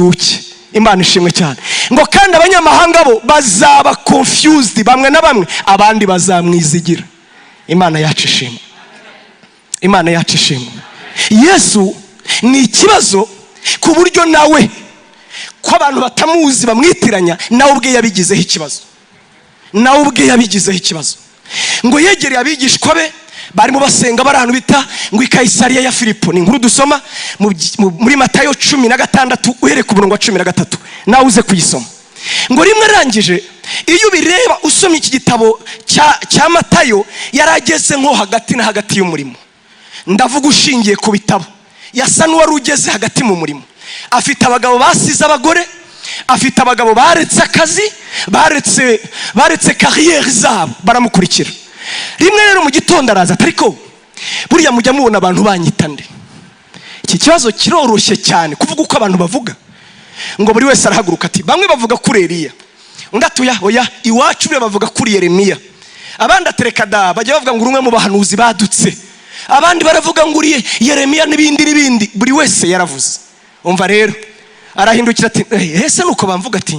Uke Imana ishimwe cyane. Ngo kandi abanyamahanga bo bazaba confused bamwe na bamwe, abandi bazamwizigira. Imana yacu ishimwe, Imana yacu ishimwe. Yesu ni ikibazo ku buryo nawe ko abantu batamuzi bamwitiranya, nawe ubwe yabigizeho ikibazo, nawe ubwe yabigizeho ikibazo. Ngo yegereye abigishwa be, barimo basenga, bari ahantu bita ngo i Kayisariya ya Filipo. Ni inkuru dusoma muri Matayo 16, uhereye ku murongo wa 13, nawe uze kuyisoma. Ngo rimwe arangije, iyo ubireba usomye iki gitabo cya Matayo, yari ageze nko hagati na hagati y'umurimo. Ndavuga ushingiye ku bitabo, yasa n'uwari ugeze hagati mu murimo. Afite abagabo basize abagore, afite abagabo baretse akazi, baretse carrière zabo, baramukurikira. Rimwe rero mu gitondo araza ati: "Ariko buriya mujya mubona abantu banyita nde?" Iki kibazo kiroroshye cyane kuvuga uko abantu bavuga. Ngo buri wese arahaguruka ati: "Bamwe bavuga kuri Eliya." Undi ati: "Oya, oya, iwacu buriya bavuga kuri Yeremiya." Abandi atereka da, bajya bavuga ngo uri umwe mu bahanuzi badutse. Abandi baravuga ngo uriye Yeremiya, n'ibindi n'ibindi. Buri wese yaravuze. Umva rero, arahindukira ati: "Ese nuko bamvuga?" Ati: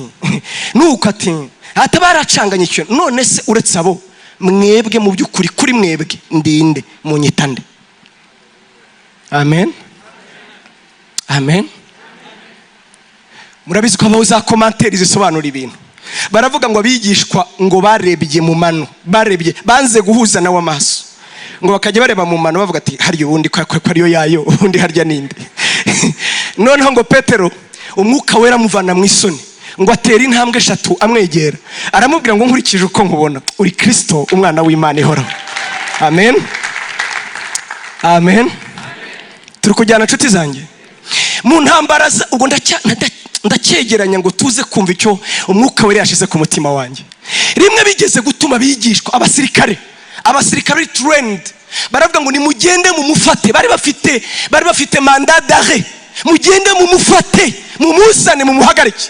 "Nuko." Ati: "Hata baracanganye icyo. None se uretse abo, mwebwe mu by'ukuri, kuri mwebwe ndinde? Munyita nde?" Amen, amen. Murabizi ko habaho za commentaires zisobanura ibintu. Baravuga ngo abigishwa ngo barebye mu mano, barebye, banze guhuza nawe amaso, ngo bakajya bareba mu mano bavuga ati: "Harya ubundi ko ariyo yayo, ubundi harya ninde?" Noneho ngo Petero, Umwuka Wera amuvana mu isoni, ngo atera intambwe eshatu amwegera, aramubwira ngo: "Nkurikije uko nkubona, uri Kirisito, umwana w'Imana ihoraho." Amen, amen. Turi kujyana, nshuti zanjye? Mu ntambara ubwo ndacyegeranya ngo tuze kumva icyo Umwuka Wera yashyize ku mutima wanjye. Rimwe bigeze gutuma abigishwa, abasirikare trained, baravuga ngo: "Nimugende mumufate." Bari bafite mandat d'arrêt: "Mugende mumufate, mumuzane, mumuhagarike."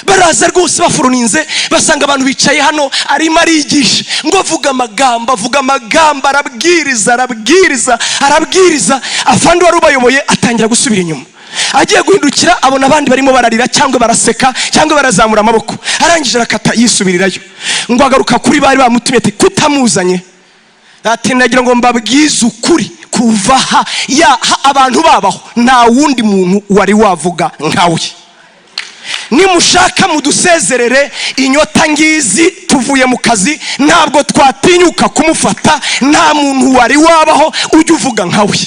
Baraza rwose bafuruninze, basanga abantu bicaye hano, arimo arigisha. Ngo avuga amagambo, avuga amagambo, arabwiriza, arabwiriza, arabwiriza. Afande wari ubayoboye atangira gusubira inyuma. Agiye guhindukira, abona abandi barimo bararira cyangwa baraseka cyangwa barazamura amaboko. Arangije arakata yisubirirayo. Ngo agaruka kuri bari bamutumye ati: "Kutamuzanye?" Ati: "Nagira ngo mbabwize ukuri, kuva ha ya ha abantu babaho, nta wundi muntu wari wavuga nkawe. Nimushaka mudusezerere, inyota ngizi, tuvuye mu kazi, ntabwo twatinyuka kumufata. Nta muntu wari wabaho ujya uvuga nkawe."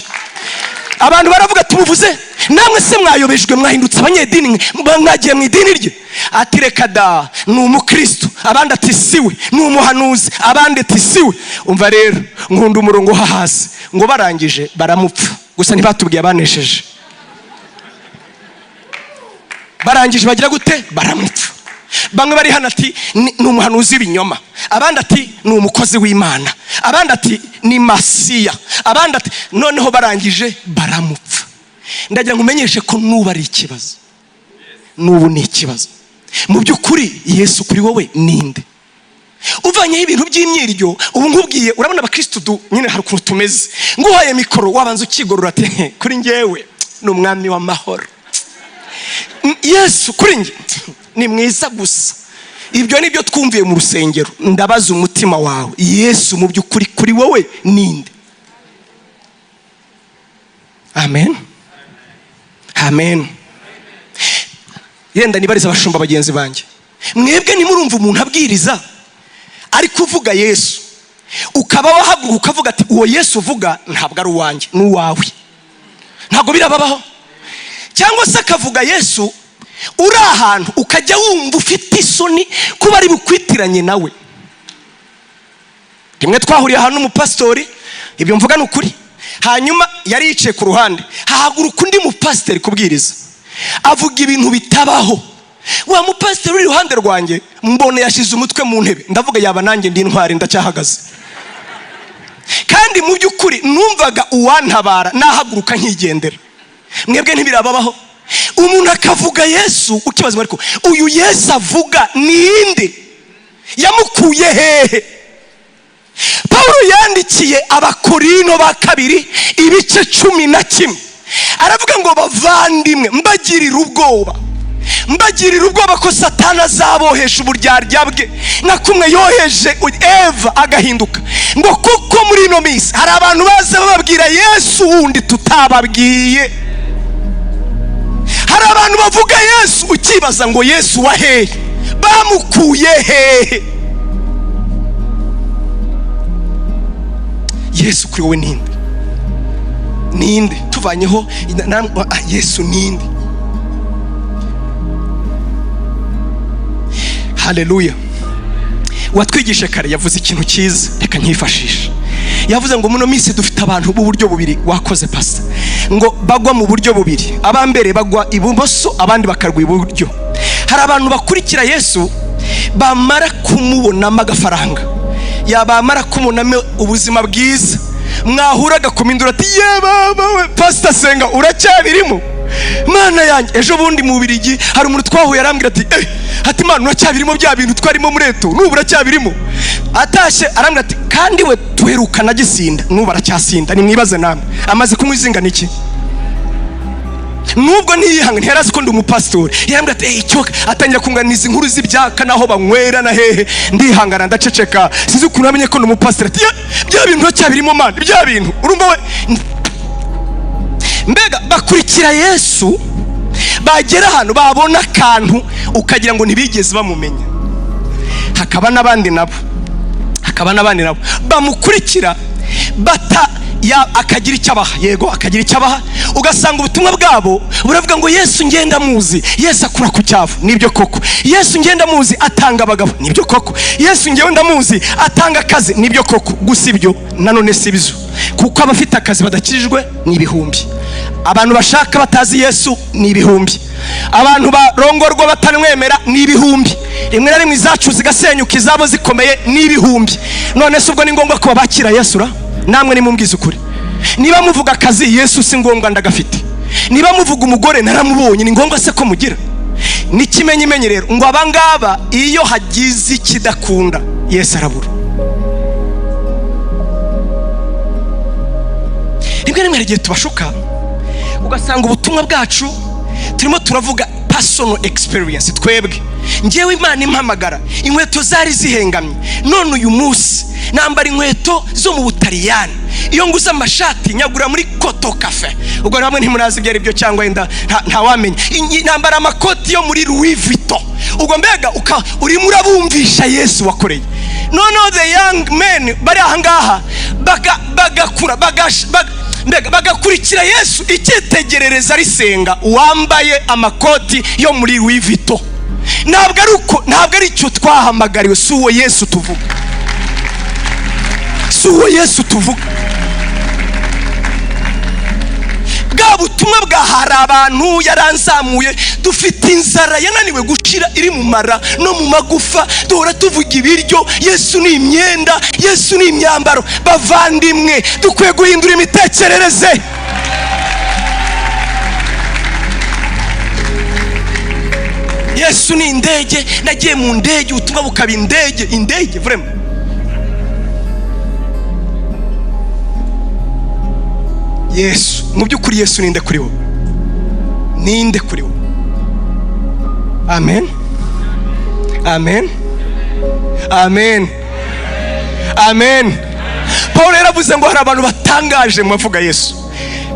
Abantu baravuga: "Tumuvuze namwe se mwayobejwe, mwahindutse abanyedini, mwagiye mu idini rye?" Ati: "Reka da, ni umukristo." Abandi ati: "Siwe, ni umuhanuzi." Abandi ati: "Siwe." Umva rero, nkunda umurongo wo hasi. Ngo barangije baramupfa, gusa ntibatubwiye abanesheje. Barangije bagira gute? Baramupfa. Bamwe bari hano ati: "Ni umuhanuzi w'ibinyoma." Abandi ati: "Ni umukozi w'Imana." Abandi ati: "Ni Masiya." Abandi ati, noneho barangije baramupfa. Ndagira ngo umenyeshe ko nubu ari ikibazo, n'ubu ni ikibazo. Mu by'ukuri, Yesu kuri wowe ninde? Uvanyeho ibintu by'imyiryo, ubu nkubwiye, urabona abakirisitu nyine hari ukuntu tumeze. Nguhaye mikoro, wabanza ukigorora ati: "Kuri njyewe ni umwami w'amahoro. Yesu kuri njye ni mwiza gusa." Ibyo ni byo twumviye mu rusengero. Ndabaza umutima wawe: Yesu mu by'ukuri kuri wowe ninde? Amen, amen. Yenda nibariza abashumba bagenzi banjye: mwebwe ntimurumva umuntu abwiriza ari kuvuga Yesu, ukaba wahaguruka ukavuga ati: "Uwo Yesu uvuga ntabwo ari uwanjye, ni uwawe"? Ntabwo birababaho? Cyangwa se akavuga Yesu uri ahantu, ukajya wumva ufite isoni kuba ari bukwitiranye nawe? Rimwe twahuriye ahantu n'umupasitori, ibyo mvuga ni ukuri. Hanyuma yari yicaye ku ruhande, hahaguruka undi mupasiteri kubwiriza, avuga ibintu bitabaho. Wa mupasiteri uri iruhande rwanjye, mbona yashyize umutwe mu ntebe. Ndavuga: "Yaba nanjye ndi intwari, ndacyahagaze." Kandi mu by'ukuri numvaga uwantabara nahaguruka nkigendera. Mwebwe ntibirababaho? Umuntu akavuga Yesu, ukibaza: "Ariko uyu Yesu avuga ninde? Yamukuye hehe?" Pawulo yandikiye Abakorino ba kabiri ibice 11, aravuga ngo: "Bavandimwe, mbagirira ubwoba." Mbagirira ubwoba ko Satani azabohesha uburyarya bwe nka kumwe yoheje Eva agahinduka, ngo kuko muri ino minsi hari abantu baza bababwira Yesu wundi tutababwiye. Hari abantu bavuga Yesu ukibaza ngo Yesu wa hehe? Bamukuye hehe? Yesu kuri wowe ninde? Ninde? Tuvanyeho Yesu ninde? Haleluya. Watwigishe kare yavuze ikintu cyiza, reka nkifashishe. Yavuze ngo muno minsi dufite abantu b'uburyo bubiri. Wakoze, pastor. Ngo bagwa mu buryo bubiri: abambere bagwa ibumoso, abandi bakarwa iburyo. Hari abantu bakurikira Yesu, bamara kumubonamo agafaranga, yabamara kumubonamo ubuzima bwiza, mwahura agakumindura ati: "Ye baba we, pastor senga, uracyabirimo? Mana yanjye!" Ejo bundi mu Birigi hari umuntu twahuye, arambwira ati: "Eh," ati, "Mana, uracyabirimo bya bintu twarimo muri eto? N'ubu uracyabirimo?" Atashye arambwira ati: "Kandi we tuherukana gisinda, n'ubu aracyasinda." Nimwibaze namwe, amaze kunywa izingana iki? Nubwo ntiyihanga, ntiyari ko ndi umupasitori. Yarambwira ati: "Hey, icyo," atangira kunganiza inkuru z'ibyaka naho banywera na hehe. Ndihangana, ndaceceka. Sinzi ukuntu amenye ko ndi umupasitori. Ati: "Bya bintu uracyabirimo, mana, bya bintu urumva we?" Mbega bakurikira Yesu, bagera ahantu babona akantu ukagira ngo ntibigeze bamumenya. Hakaba n'abandi nabo bamukurikira bata ya, akagira icyo abaha, yego, akagira icyo abaha, ugasanga ubutumwa bwabo buravuga ngo: "Yesu ngenda muzi, Yesu akura ku cyavu." Nibyo koko. "Yesu ngenda muzi, atanga abagabo." Nibyo koko. "Yesu ngewe ndamuzi, atanga akazi." Nibyo koko. Gusa ibyo nanone si byo, kuko abafite akazi badakijijwe ni ibihumbi, abantu bashaka batazi Yesu ni ibihumbi, abantu barongorwa batanwemera ni ibihumbi, rimwe na rimwe izacu zigasenyuka, izabo zikomeye ni ibihumbi. None se ubwo ni ngombwa ko babakira Yesu ra? Namwe nimubwize ukuri. Niba muvuga akazi, Yesu si ngombwa, ndagafite. Niba muvuga umugore, naramubonye. Ni ngombwa se ko mugira n'ikimenyimenyi? Rero ngo abangaba iyo hagize ikidakunda, Yesu arabura. Rimwe na rimwe hari igihe tubashuka, ugasanga ubutumwa bwacu turimo turavuga personal experience. Twebwe, ngewe Imana impamagara, inkweto zari zihengamye, none uyu munsi nambara inkweto zo mu Butaliyani. Iyo nguze amashati nyagura muri Koto Cafe, ubwo namwe ntimurazi ibyo ari byo, cyangwa wenda ntawamenya. Nambara amakoti yo muri Louis Vuitton. Ubwo mbega urimo urabumvisha Yesu wakoreye. Noneho the young men bari ahangaha bagakura mbega bagakurikira Yesu icyitegerereza risenga wambaye amakoti yo muri Louis Vuitton. Ntabwo ari uko, ntabwo ari icyo twahamagariwe. Si uwo Yesu tuvuga, si uwo Yesu tuvuga. Bwa butumwa bwa hari abantu yaranzamuye, dufite inzara yananiwe gushira, iri mu mara no mu magufa. Duhora tuvuga ibiryo, Yesu ni imyenda, Yesu ni imyambaro. Bavandimwe, dukwiye guhindura imitekerereze. Yesu ni indege, nagiye mu ndege, ubutumwa bukaba indege, indege vraiment. Yesu mu by'ukuri, Yesu ninde kuri wowe? Ninde kuri wowe? Amen, amen, amen, amen. Paul yaravuze ngo hari abantu batangaje mu bavuga Yesu,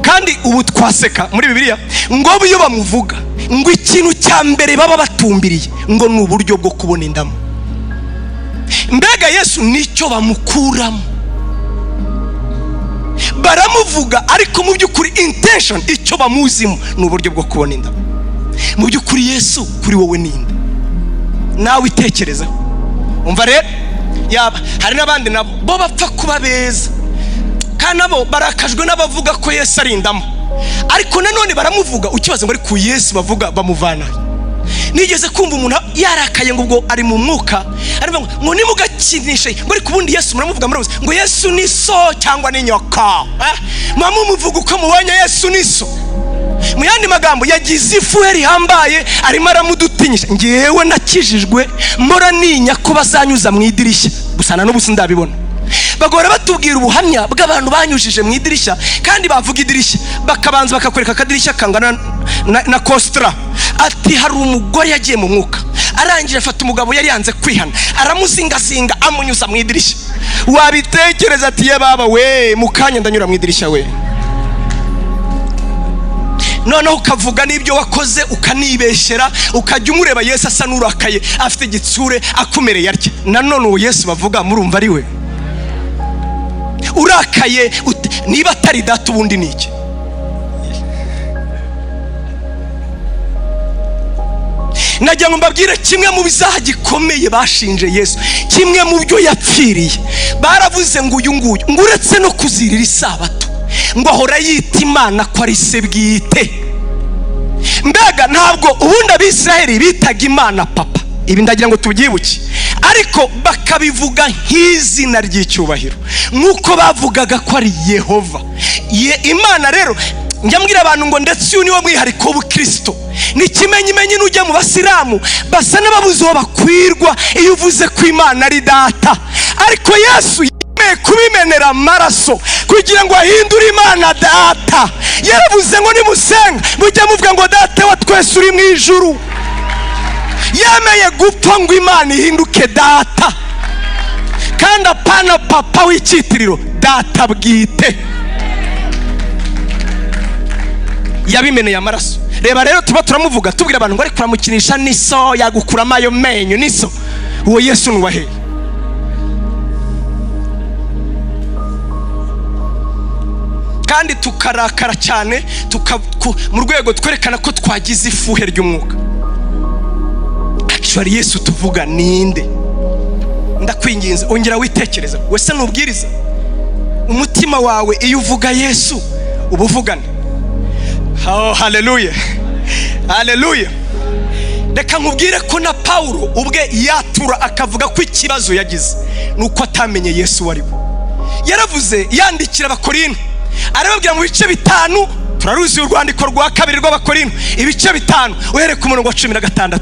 kandi ubu twaseka. Muri Bibiliya ngo iyo bamuvuga, ngo ikintu cya mbere baba batumbiriye ngo ni uburyo bwo kubona indamu. Mbega Yesu nicyo bamukuramo. Baramuvuga, ariko mu by'ukuri intention, icyo bamuzimo, ni uburyo bwo kubona indamu. Mu by'ukuri Yesu kuri wowe ninde? Nawe itekerezeho. Umva rero, yaba hari n'abandi nabo bo bapfa kuba beza, kandi nabo barakajwe n'abavuga ko Yesu ari indamu, ariko nanone baramuvuga ukibaza ngo ariko Yesu bavuga bamuvana? Nigeze kumva umuntu yarakaye, ngo ubwo ari mu mwuka, aravuga ngo nimugakinishe, ngo ariko ubundi Yesu muramuvuga murabuze, ngo Yesu ni so cyangwa ni nyoka? Muba mumuvuga uko mubonye. Yesu ni so? Mu yandi magambo, yagize ifuhe rihambaye, arimo aramudutinyisha. Ngewe nakijijwe mpora ninya ko bazanyuza mu idirishya gusa, na n'ubu sindabibona. Bagahora batubwira ubuhamya bw'abantu banyujije mu idirishya, kandi bavuga idirishya bakabanza bakakwereka akadirishya kangana na kositara. Ati hari umugore yagiye mu mwuka, arangije afata umugabo yari yanze kwihana, aramuzingazinga, amunyuza mu idirishya. Wabitekereza ati ye baba we, mu kanya ndanyura mu idirishya we. Noneho ukavuga n'ibyo wakoze, ukanibeshyera, ukajya umureba Yesu asa n'urakaye, afite igitsure, akumereye atya. Nanone uwo Yesu bavuga murumva ari we urakaye? Niba atari data, ubundi ni iki? Nagira ngo mbabwire kimwe mu bizaha gikomeye bashinje Yesu, kimwe mu byo yapfiriye. Baravuze ngo uyu nguyu, ngo uretse no kuzirira isabato, ngo ahora yita Imana ko ari se bwite. Mbega ntabwo ubundi Abisiraheli bitaga Imana papa, ibi ndagira ngo tubyibuke, ariko bakabivuga nk'izina ry'icyubahiro, nk'uko bavugaga ko ari Yehova. Ye Imana rero, njya mbwira abantu ngo ndetse uyu niwo mwihariko w'ubukristo. Ni ikimenyimenyi, n'ujya mu basilamu basa n'ababuze uwo bakwirwa iyo uvuze ko Imana ari data. Ariko Yesu yemeye kubimenera amaraso kugira ngo ahindure Imana data. Yaravuze ngo nimusenga mujye muvuga ngo Data wa twese uri mu ijuru. Yemeye gupfa ngo Imana ihinduke data, kandi apana papa w'icyitiriro, data bwite. Yabimeneye amaraso. Reba rero, tuba turamuvuga, tubwira abantu ngo ariko uramukinisha, niso yagukuramo ayo menyo, niso. Uwo Yesu nuwaheye? Kandi tukarakara cyane, mu rwego twerekana ko twagize ifuhe ry'umwuka. Actually Yesu tuvuga ninde? Ndakwinginze, ongera witekereza. Wese nubwiriza umutima wawe, iyo uvuga Yesu uba uvugane. Oh, haleluya, haleluya. Reka nkubwire ko na Pawulo ubwe yatura akavuga ko ikibazo yagize ni uko atamenye Yesu uwo ari we. Yaravuze, yandikira Abakorinto, arababwira mu bice 5, turaruzi urwandiko rwa kabiri rw'Abakorinto, ibice 5 uhereye ku murongo wa 16,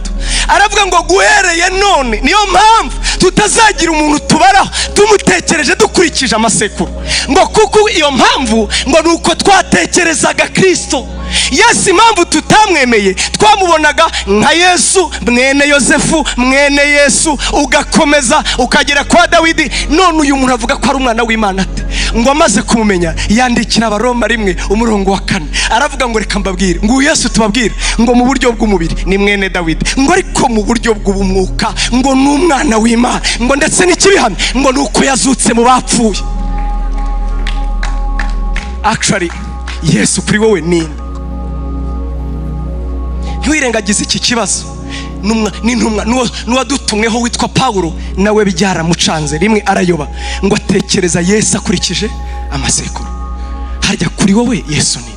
aravuga ngo guhereye none niyo mpamvu tutazagira umuntu tubaraho tumutekereje dukurikije amasekuru, ngo kuko iyo mpamvu ngo ni uko twatekerezaga Kristo Yesu. Impamvu tutamwemeye, twamubonaga nka Yesu mwene Yosefu mwene Yesu, ugakomeza ukagera kwa Dawidi. None uyu muntu avuga ko ari umwana w'Imana ate? Ngo amaze kumumenya, yandikira Abaroma 1 umurongo wa 4, aravuga ngo reka mbabwire, ngo uyu Yesu tubabwire ngo mu buryo bw'umubiri ni mwene Dawidi, ngo ariko mu buryo bw'umwuka ngo ni umwana w'Imana, ngo ndetse n'ikibihamya ngo ni uko yazutse mu bapfuye. Actually Yesu kuri wowe ninde? Ntiwirengagize iki kibazo. N'intumwa n'uwadutumweho witwa Pawulo nawe byaramucanze, rimwe arayoba ngo atekereza Yesu akurikije amasekuru. Harya kuri wowe Yesu ni?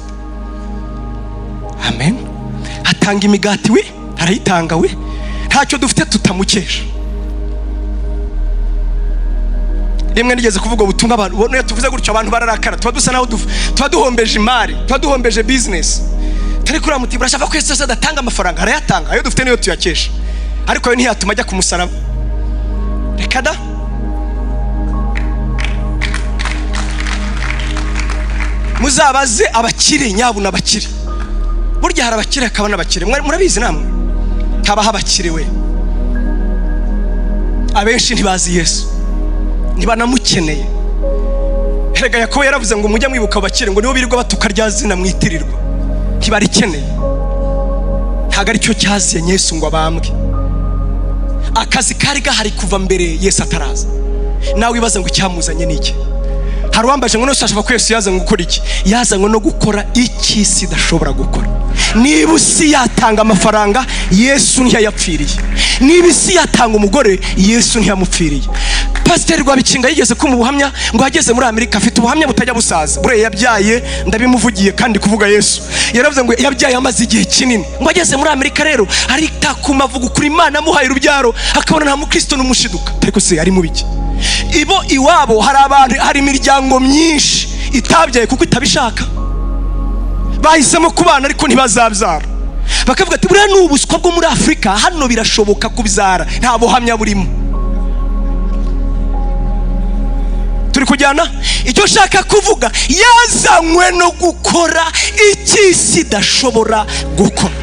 Amen. Atanga imigati we, arayitanga we, ntacyo dufite tutamukesha. Rimwe nigeze kuvuga ubutumwa, abantu ubona iyo tuvuze gutyo abantu bararakara, tuba dusa naho tuba duhombeje imari, tuba duhombeje business. Turi kuri muti burashaka ko Yesu adatanga amafaranga, arayatanga, ayo dufite niyo tuyakesha, ariko ayo ntiyatuma ajya ku musaraba. Reka da. Muzabaze abakire, nyabuna abakire. Burya hari abakire hakaba n'abakire, murabizi namwe, habaho abakire we. Abenshi ntibazi Yesu, ntibanamukeneye. Erega Yakobo yaravuze ngo mujye mwibuka abakire, ngo nibo birirwa batuka rya zina mwitirirwa, ntibarikeneye. Ntabwo aricyo cyaziye Yesu ngo abambwe. Akazi kari gahari kuva mbere Yesu ataraza. Nawe wibaza ngo icyamuzanye ni iki? Hari uwambaje ngo none ashaka ko Yesu yazanywe gukora iki? Yazanywe no gukora iki isi idashobora gukora. Niba isi yatanga amafaranga, Yesu ntiyayapfiriye. Niba isi yatanga umugore, Yesu ntiyamupfiriye. Pasiteri Rwabikinga yigeze kumpa ubuhamya ngo ageze muri Amerika, afite ubuhamya butajya busaza. Buriya yabyaye, ndabimuvugiye kandi kuvuga Yesu. Yaravuze ngo yabyaye amaze igihe kinini, ngo ageze muri Amerika rero aritakuma, avuga ukuri, Imana amuhaye urubyaro, akabona nta mukristo n'umushiduka. Ariko se ari mu biki? Ibo iwabo hari abantu, hari imiryango myinshi itabyaye kuko itabishaka, bahisemo kubana ariko ntibazabyara. Bakavuga ati buriya ni ubuswa bwo muri Afurika, hano birashoboka kubyara, nta buhamya burimo. Turi kujyana? Icyo nshaka kuvuga, yazanywe no gukora icyo isi idashobora gukora.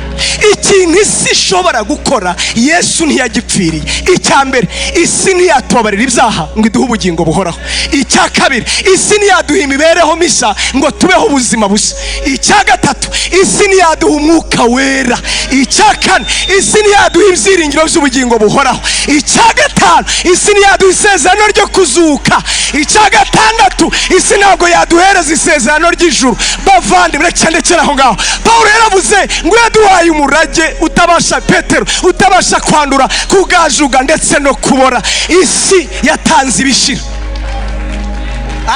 Ikintu isi ishobora gukora, Yesu ntiyagipfiriye. Icya mbere, isi ntiyatubabarira ibyaha ngo iduhe ubugingo buhoraho. Icya kabiri, isi ntiyaduha imibereho mishya ngo tubeho ubuzima bushya. Icya gatatu, isi ntiyaduha Umwuka Wera. Icya kane, isi ntiyaduha ibyiringiro by'ubugingo buhoraho. Icya gatanu, isi ntiyaduha isezerano ryo kuzuka. Icya gatandatu, isi ntabwo yaduhereza isezerano ry'ijuru. Bavandimwe, reka ndekere aho ngaho. Paul yaravuze ngo yaduhaye umurage utabasha, Petero, utabasha kwandura, kugajuga ndetse no kubora. Isi yatanze ibishira,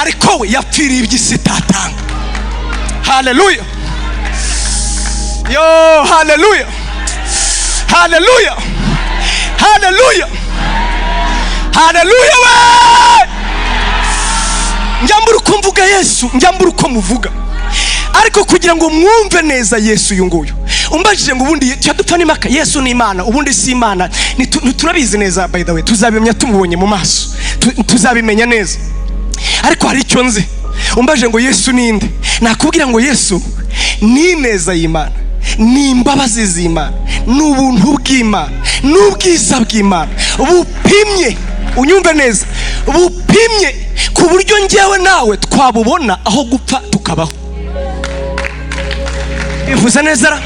ariko we yapfiriye iby'isi itatanga. Haleluya! Yo, haleluya, haleluya, haleluya, haleluya! We, njya mbura uko mvuga Yesu, njya mbura uko muvuga, ariko kugira ngo mwumve neza Yesu uyu nguyu, umbajije ngo ubundi tujya dupfa n'impaka, Yesu ni Imana, ubundi si Imana? Ntiturabizi neza. By the way, tuzabimenya tumubonye mu maso. Tuzabimenya neza, ariko hari icyo nzi. Umbajije ngo Yesu ninde, nakubwira ngo Yesu ni ineza y'Imana, ni imbabazi z'Imana, ni ubuntu bw'Imana, ni ubwiza bw'Imana bupimye, unyumve neza, bupimye ku buryo ngewe nawe twabubona aho gupfa tukabaho. Bivuze neza ra?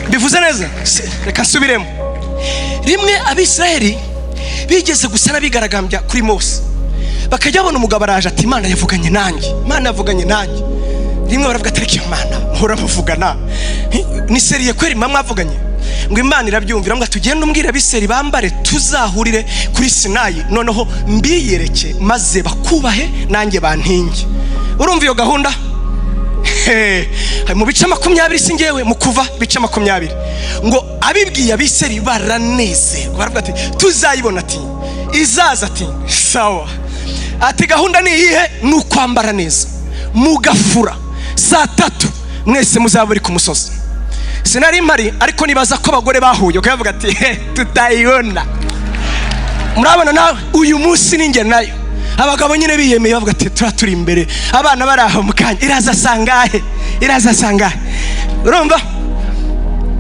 Bivuze neza? Reka nsubiremo. Rimwe Abisiraheli bigeze gusa n'abigaragambya kuri Mose, bakajya babona umugabo araje ati: "Imana yavuganye nanjye, Imana yavuganye nanjye." Rimwe baravuga ati: "Ariko iyo Mana muhora muvugana ni sérieux kweri? Mwa mwavuganye?" Ngo Imana irabyumvira, ngo tugende umbwire Abisiraheli bambare, tuzahurire kuri Sinayi, noneho mbiyereke maze bakubahe nanjye bantinge. Urumva iyo gahunda? He, mu bice 20, si ngewe, mu Kuva bice 20, ngo abibwiye Abiseri baranezerwa, baravuga ati: "Tuzayibona." Ati: "Izaza." Ati: "Sawa." Ati: "Gahunda ni iyihe?" "Ni ukwambara neza, mugafura, saa 3 mwese muzaba muri ku musozi." Sinari mpari, ariko nibaza ko abagore bahuye ukavuga ati: "He, tutayibona." Murabona nawe uyu munsi ni njye nayo. Abagabo nyine biyemeye, bavuga ati: "Tuba turi imbere, abana bari aho mu kanya, iraza sangahe? Iraza sangahe?" Urumva?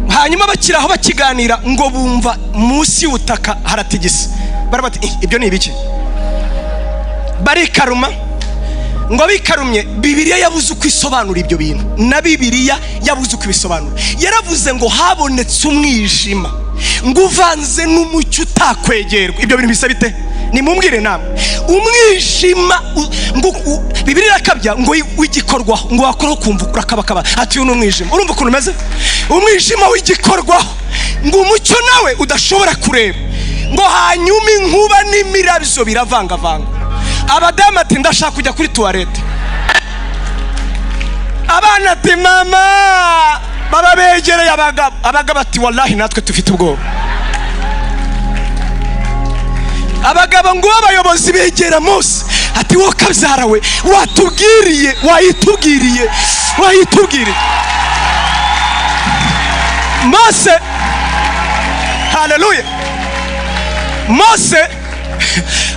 Hanyuma bakiri aho bakiganira, ngo bumva munsi y'ubutaka haratigisa. Baravuga ati: "Eh, ibyo ni ibiki?" Barikaruma. Ngo bikarumye, Bibiliya yabuze uko isobanura ibyo bintu, na Bibiliya yabuze uko ibisobanura. Yaravuze ngo habonetse umwijima ngo uvanze n'umucyo utakwegerwa. Ibyo bintu bisa bite? Nimumbwire namwe. Umwijima ngo Bibiliya irakabya ngo w'igikorwaho, ngo wakoraho ukumva urakabakaba. Ati: "Uyu ni umwijima." Urumva ukuntu umeze? Umwijima w'igikorwaho, ngo umucyo nawe udashobora kureba, ngo hanyuma inkuba n'imirabyo biravangavanga. Abadamu ati: "Ndashaka kujya kuri toilette." Abana ati: "Mama." Baba begereye abagabo. Abagabo ati: "Wallahi natwe dufite ubwoba." Abagabo ngo b'abayobozi begera Mose ati: "Wowe kabyara we, watubwiriye, wayitubwiriye, wayitubwiriye." Mose, haleluya, Mose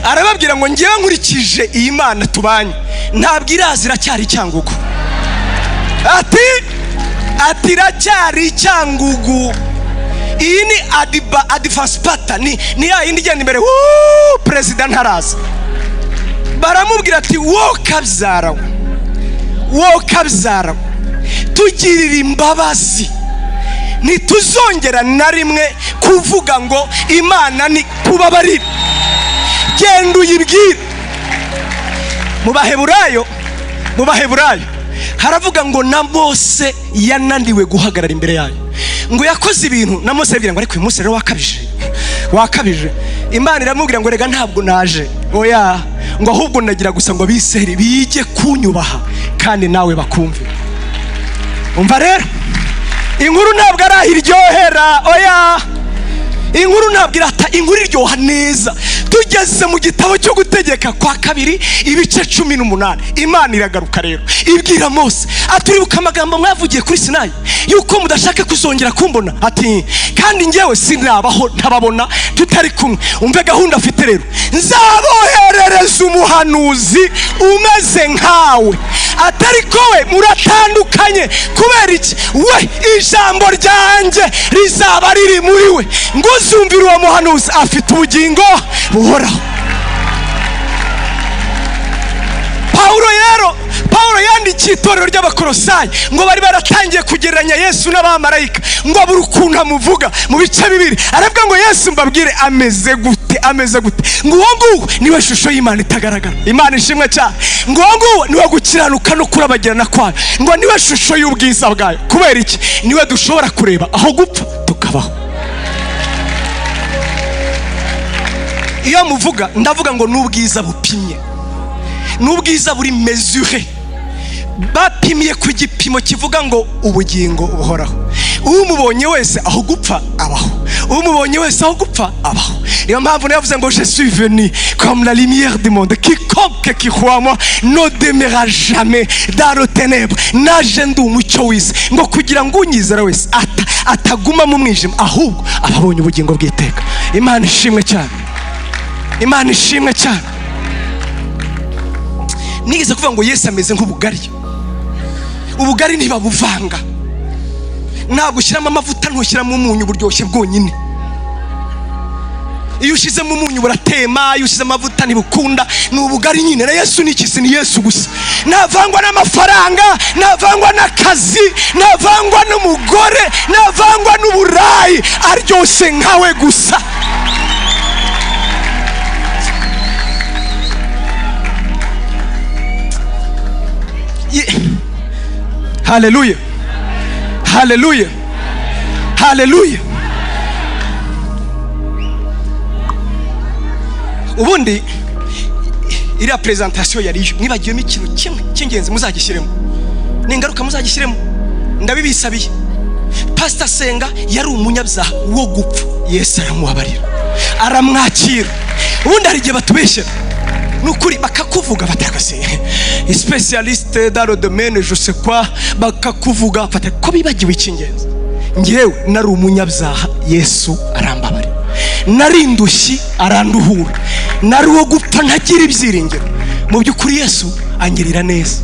arababwira ngo: "Ngewe nkurikije iyi Mana tubanye, ntabwo iraza, iracyari icyangugu." Ati: "Iracyari icyangugu." Iyi ni adiba advance party, ni ya yindi igenda imbere. Wuuu, perezida ntaraza. Baramubwira ati: "Wo kabyara we, wo kabyara we, tugirira imbabazi, ntituzongera na rimwe kuvuga ngo Imana ni tubabarire, genda uyibwire." Mu Baheburayo haravuga ngo na Mose yananiwe guhagarara imbere yayo, ngo yakoze ibintu na Mose yabwira ngo: "Ariko uyu munsi rero wakabije, wakabije." Imana iramubwira ngo: "Rega ntabwo naje, oya," ngo ahubwo nagira gusa ngo Abisiraheli bige kunyubaha kandi nawe bakumve. Umva rero, inkuru ntabwo ari aho iryohera, oya, inkuru ntabwo irata, inkuru iryoha neza. Tugeze ku musozi, Tugeze mu gitabo cyo Gutegeka kwa Kabiri, ibice 18, Imana iragaruka rero ibwira Mose aturibuka amagambo mwavugiye kuri Sinayi yuko mudashaka kuzongera kumbona? Ati kandi njyewe sinabaho ntababona tutari kumwe. Umve gahunda afite rero: nzaboherereza umuhanuzi umeze nkawe, atari ko we muratandukanye. Kubera iki? We ijambo ryanjye rizaba riri muri we, ngo uzumvire uwo muhanuzi afite ubugingo buhoraho. Pawulo rero, Pawulo yandikiye itorero ry'Abakorosayi ngo bari baratangiye kugereranya Yesu n'abamarayika, ngo abure ukuntu amuvuga. Mu bice 2 aravuga ngo Yesu mbabwire ameze gute, ameze gute? Ngo uwo nguwo niwe shusho y'Imana itagaragara. Imana ishimwe cyane. Ngo uwo nguwo niwe gukiranuka no kurabagirana kwayo, ngo niwe shusho y'ubwiza bwayo. Kubera iki? Niwe dushobora kureba aho gupfa tukabaho. Iyo muvuga, ndavuga ngo ni ubwiza bupimye, ni ubwiza buri mesure, bapimiye ku gipimo kivuga ngo ubugingo buhoraho. Umubonye wese aho gupfa abaho, umubonye wese aho gupfa abaho. Niyo mpamvu navuze ngo je suis venu comme la lumière du monde, quiconque qui croit en moi ne demeurera jamais dans le ténèbre. Naje ndi umucyo w'isi, ngo kugira ngo unyizera wese ataguma mu mwijima, ahubwo aba abonye ubugingo bw'iteka. Imana ishimwe cyane, Imana ishimwe cyane. Nigeze kuvuga ngo Yesu ameze nk'ubugari. Ubugari ntibabuvanga, ntabwo ushyiramo amavuta, ntushyiramo umunyu, buryoshye bwonyine. Iyo ushyizemo umunyu buratema, iyo ushyizemo amavuta ntibukunda. Ni ubugari nyine. Na Yesu ni ikisi, ni Yesu gusa. Ntavangwa n'amafaranga, ntavangwa n'akazi, ntavangwa n'umugore, ntavangwa n'uburayi, aryoshye nkawe gusa. Haleluya, haleluya, haleluya. Ubundi iriya presentation yariyo mwibagiyemo ikintu kimwe cy'ingenzi, muzagishyiremo, ni ingaruka, muzagishyiremo, ndabibisabiye. Pastor Senga yari umunyabyaha wo gupfa, Yesu aramubabarira, aramwakira. Ubundi hari igihe batubeshyera, ni ukuri, bakakuvuga batakase spécialiste dans le domaine je sais quoi, bakakuvuga fata ko bibagiwe icy'ingenzi. Njyewe nari umunyabyaha, Yesu arambabarira. Nari indushyi, aranduhura. Nari uwo gupfa ntagira ibyiringiro. Mu by'ukuri Yesu angirira neza.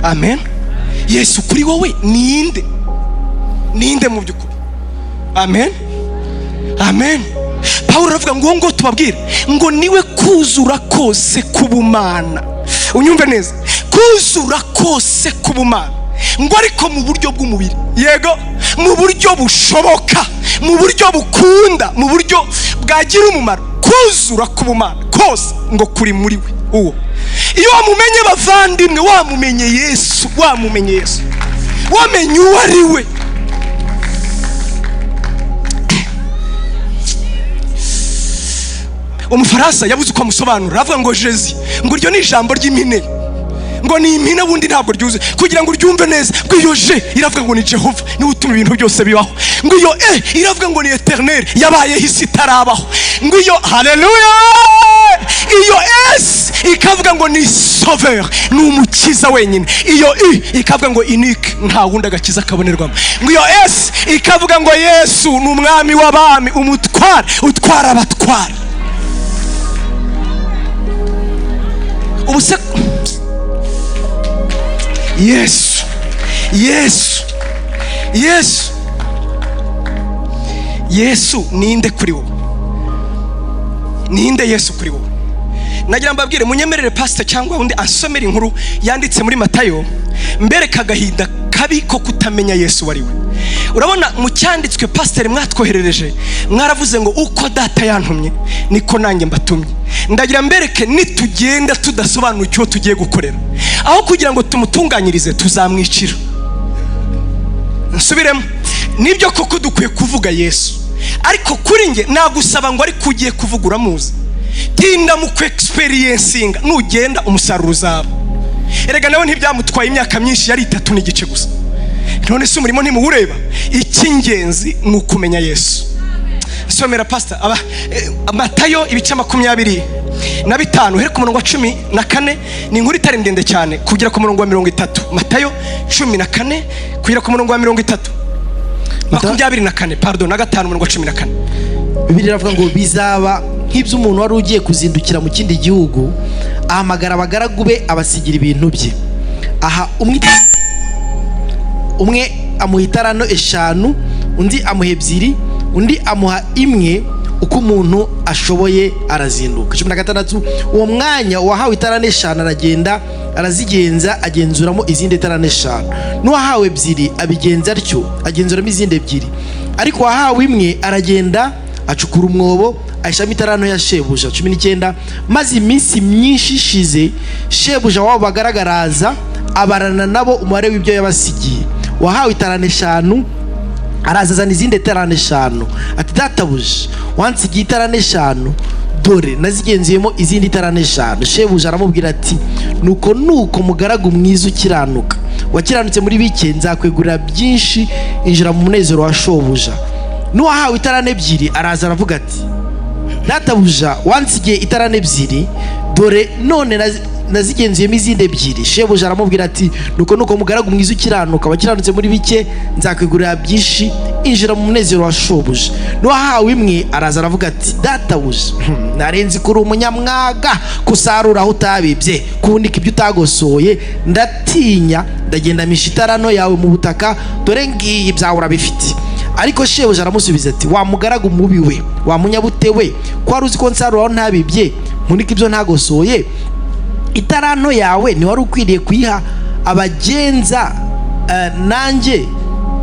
Amen. Yesu kuri wowe ninde? Ninde mu by'ukuri? Amen, amen. Pawulo aravuga ngo ngo tubabwire ngo niwe kuzura kose k'ubumana. Unyumve neza, kuzura kose k'ubumana, ngo ariko mu buryo bw'umubiri, yego, mu buryo bushoboka, mu buryo bukunda, mu buryo bwagira umumaro. Kuzura k'ubumana kose ngo kuri muri we. Uwo iyo wamumenye, bavandimwe, wamumenye Yesu, wamumenye Yesu, wamenye uwo ari we. Umufaransa yabuze uko amusobanura, aravuga ngo Jezi, ngo iryo ni ijambo ry'impine, ngo ni impine, ubundi ntabwo ryuzuye kugira ngo uryumve neza. Ngo iyo je iravuga ngo ni Jehova, niwe utuma ibintu byose bibaho. Ngo iyo e iravuga ngo ni Eternel, yabayeho isi itarabaho. Ngo iyo, haleluya, iyo s ikavuga ngo ni Sauveur, ni umukiza wenyine. Iyo i ikavuga ngo unique, nta wundi agakiza kabonerwamo. Ngo iyo s ikavuga ngo Yesu ni umwami w'abami, umutware utwara abatwara. Ubu se Yesu, Yesu, Yesu, Yesu ninde kuri wowe? Ninde Yesu kuri wowe? Nagira mbabwire, munyemerere pastor cyangwa undi ansomere inkuru yanditse muri Matayo, mbereka agahinda kabi ko kutamenya Yesu wari we. Urabona mu cyanditswe pastor mwatwoherereje, mwaravuze ngo uko data yantumye niko nanjye mbatumye. Ndagira mbereke nitugenda tudasobanukiwe tugiye gukorera, aho kugira ngo tumutunganyirize tuzamwicira. Nsubiremo, nibyo koko dukwiye kuvuga Yesu, ariko kuri nge nagusaba ngo ariko ugiye kuvuga uramuzi, tinda mu ku experiencinga, nugenda umusaruro uzaba. Erega nawe ntibyamutwaye imyaka myinshi, yari 3.5 gusa. None se umurimo ntimuwureba? Icy'ingenzi ni ukumenya Yesu. Somera, pastor, aba Matayo ibice 25, uhere ku murongo wa 14. Ni inkuru itari ndende cyane, kugera ku murongo wa 30. Matayo 14 kugera ku murongo wa 30. 24, pardon, na 5, umurongo wa 14. Bibiliya iravuga ngo: "Bizaba nk'iby'umuntu wari ugiye kuzindukira mu kindi gihugu, ahamagara abagaragu be, abasigira ibintu bye. Aha umwe amuha itaranto 5, undi amuha 2, undi amuha 1, uko umuntu ashoboye, arazinduka." 16: "Uwo mwanya uwahawe itaranto 5 aragenda, arazigenza, agenzuramo izindi itaranto 5. N'uwahawe 2 abigenza atyo, agenzuramo izindi 2. Ariko uwahawe 1 aragenda, acukura umwobo, ahishamo itaranto ya shebuja." 19: "Maze iminsi myinshi ishize, shebuja wabo bagaragu araza, abarana nabo umubare w'ibyo yabasigiye. Uwahawe itaranto 5 araza, azana izindi itaranto 5, ati: 'Databuja, wansigiye itaranto 5, dore nazigenzuyemo izindi itaranto 5.' Shebuja aramubwira ati: 'Nuko nuko, mugaragu mwiza ukiranuka, wakiranutse muri bike, nzakwegurira byinshi, injira mu munezero wa shobuja.' N'uwahawe itaranto 2 araza, aravuga ati: 'Databuja, wansigiye itaranto 2, dore none nazigenzuyemo izindi 2.' Shebuja aramubwira ati: 'Nuko nuko, mugaragu mwiza ukiranuka, wakiranutse muri bike, nzakwegurira byinshi, injira mu munezero wa shobuja.' N'uwahawe 1 araza, aravuga ati: 'Databuja, nari nzi ko uri umunyamwaga, kusarura aho utabibye, kuhunika ibyo utagosoye, ndatinya, ndagenda misha itaranto yawe mu butaka, dore ngiyi, ibyawe urabifite.' Ariko shebuja aramusubiza ati: 'Wa mugaragu mubi we, wa munyabute we, ko wari uzi ko nsarura aho ntabibye, mpunika ibyo ntagosoye, itaranto yawe ntiwari ukwiriye kuyiha abagenza, nanjye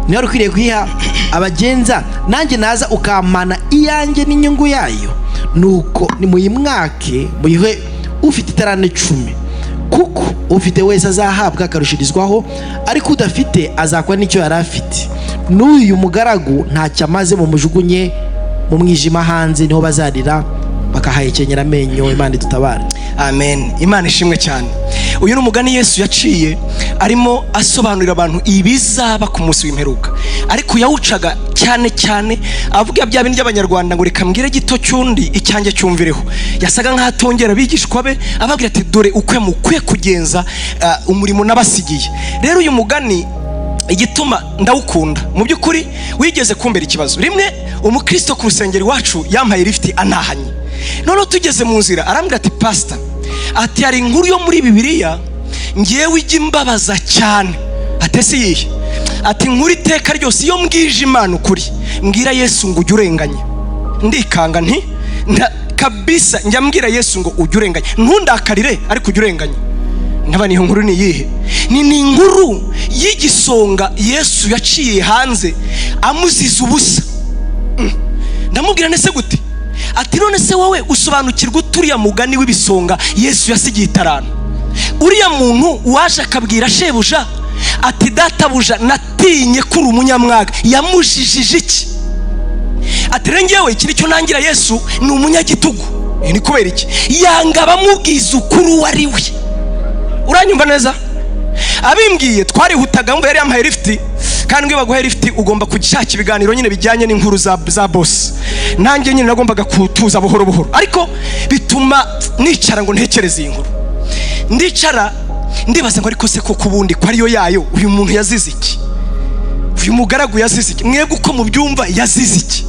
ntiwari ukwiriye kuyiha abagenza, nanjye naza ukampana iyanjye n'inyungu yayo? Nuko nimuyimwake, muyihe ufite itaranto 10, kuko ufite wese azahabwa akarushirizwaho, ariko udafite azakwa n'icyo yari afite. N'uyu mugaragu ntacyo amaze, mumujugunye mu mwijima hanze, niho bazarira bakahahekenyera amenyo.' Imana idutabare." Amen, Imana ishimwe cyane. Uyu ni umugani Yesu yaciye arimo asobanurira abantu ibizaba ku munsi w'imperuka, ariko yawucaga cyane cyane avuga bya bindi by'Abanyarwanda ngo: "Reka mbwire gito cy'undi, icyanjye cyumvireho." Yasaga nk'aho atongera abigishwa be, ababwira ati: "Dore uko mukwiye kugenza umurimo nabasigiye." Rero uyu mugani, igituma ndawukunda, mu by'ukuri wigeze kumbera ikibazo. Rimwe umukristo ku rusengero iwacu yampaye lifuti antahanye. Noneho tugeze mu nzira arambwira ati: "Pasita," ati, "hari inkuru yo muri Bibiliya ngewe ijya imbabaza cyane." Ati: "Ese iyihe?" Ati: "Inkuru iteka ryose iyo mbwije Imana ukuri, mbwira Yesu ngo ujye urenganya, ndikanga nti kabisa njya mbwira Yesu ngo ujye urenganya, ntundakarire, ariko ujye urenganya." Nkaba: "Niyo nkuru ni iyihe?" Ni inkuru y'igisonga Yesu yaciye hanze amuziza ubusa. Ndamubwira: "Nese gute?" Ati: "None se wowe usobanukirwa uturiya mugani w'ibisonga Yesu yasigiye itaranto, uriya muntu waje akabwira shebuja ati: 'Databuja, natinye ko uri umunyamwaga', yamujijije iki?" Ati: "Rero ngewe iki nicyo nangira Yesu, ni umunyagitugu." Ni kubera iki? Yanga abamubwiza ukuri uwo ari we. Uranyumva neza? Abimbwiye twarihutaga, mva yari yampaye lifuti, kandi iyo baguhaye lifuti ugomba gushaka ibiganiro nyine bijyanye n'inkuru za bosi. Nanjye nyine nagombaga kutuza buhoro buhoro, ariko bituma nicara ngo ntekereze iyi nkuru. Ndicara, ndibaza ngo: "Ariko se koko ubundi ko ariyo yayo, uyu muntu yazize iki? Uyu mugaragu yazize iki? Mwebwe uko mubyumva, yazize iki?"